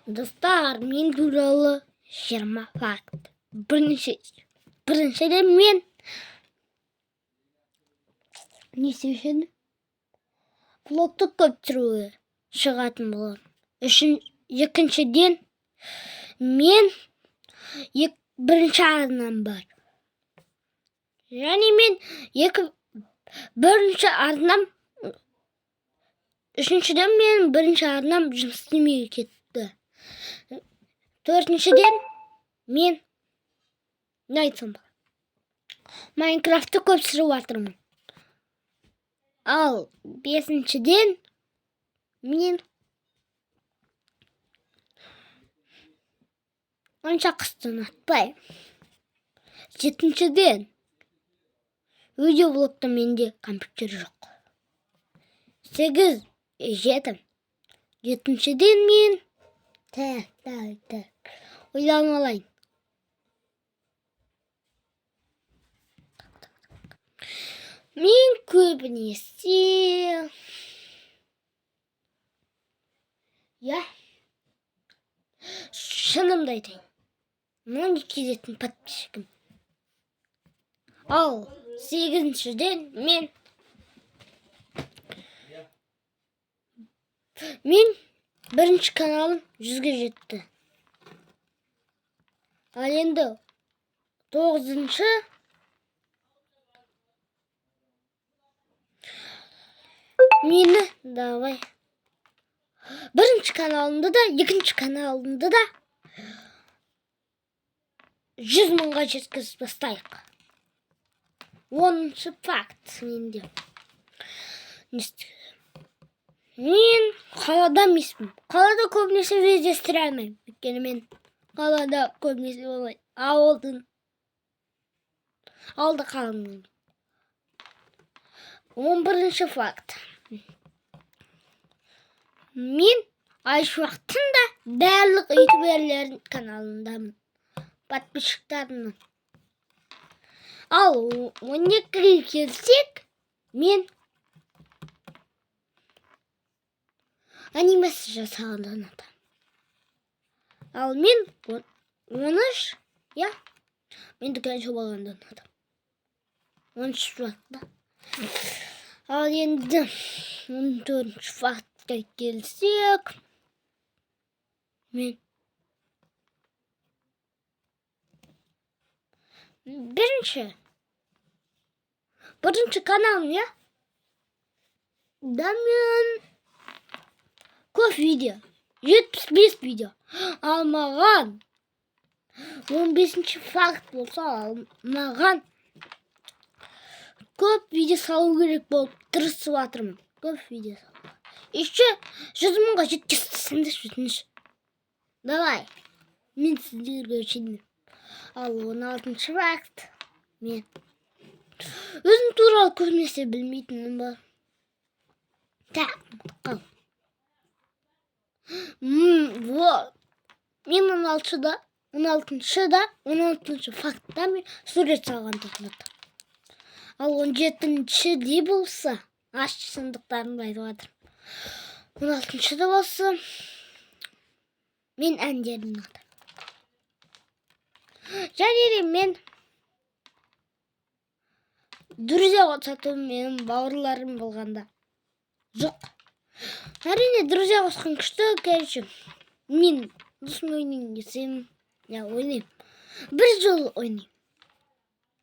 Достар, мен туралы 20 факт. Біріншіден, мен не істеуші едім? Влогты көп түсіруге шығатын боламын. Екіншіден, мен бірінші арнам бар. Және мен бірінші арнам, үшіншіден, мен бірінші арнам жұмыс істемей кетті. Төртіншіден, мен не айтсам болады? Майнкрафтты көп түсіріп жатырмын. Ал бесіншіден, мен онша қысты ұнатпаймын. Жетіншіден, видеоблогта менде компьютер жоқ. Сегіз, жеті. Жетіншіден, мен так, так, так. Ойланып алайын. Мен көбінесе, иә, шынымды айтайын, 12 кезетін подписчигім. Ал сегізіншіден, мен бірінші каналым 100-ге жетті. Ал енді тоғызыншы, мені давай бірінші каналымды да, екінші каналымды да 100 мыңға жеткізіп тастайық. 10-шы факт менде. Мен қалада емеспін. Қалада көбінесе кездестіре алмаймын. Өйткені мен қалада көбінесе олай ауылда қалғым келмейді. 11-ші факт. Мен Айшуақтың да барлық ютуберлердің каналындамын. Подписчиктарымның. Ал 12-ге келсек, мен анимация жасағанды ұнатамын. Ал мен 13, иә, мен дүкен болғанды ұнатамын. 13 факт та. Ал енді 14-ші фактқа келсек, мен бірінші каналым, иә? Да, мен көп видео, 75 видео. Ал маған 15-ші факт болса, ал маған көп видео салу керек болып тырысып жатырмын. Көп видео салуға. Еще 100 мыңға жеткізсеңдерші, өтініш. Давай. Мен сіздерге сенемін. Ал 16-шы факт. Мен өзім туралы көп нәрсе білмейтінім бар. Так, ұмытып қалдым. Вот. Мен 16-шыда, 16-шы фактта мен сурет салғанды ұнатамын. Ал 17-шіде болса, ащы шындықтарымды айтып жатырмын. 16-шыда болса, мен әндерін ұнатамын. Және де мен друзья қосатын менің бауырларым болғанда. Жоқ. Әрине, друзья қосқан күшті, короче. Мен досым ойнайын десем, я ойнаймын. Бір жол ойнаймын.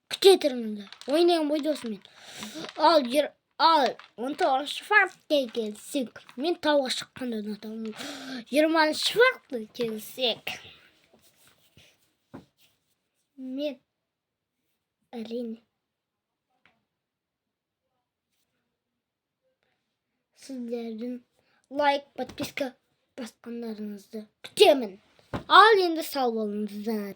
Күте тұрыңдар. Ойнаймын ғой досыммен. Ал 19-шы фактке келсек, мен тауға шыққанды ұнатамын. 20-шы фактке келсек, мен әрине сіздердің лайк, подписка басқандарыңызды күтемін. Ал енді сау болыңыздар.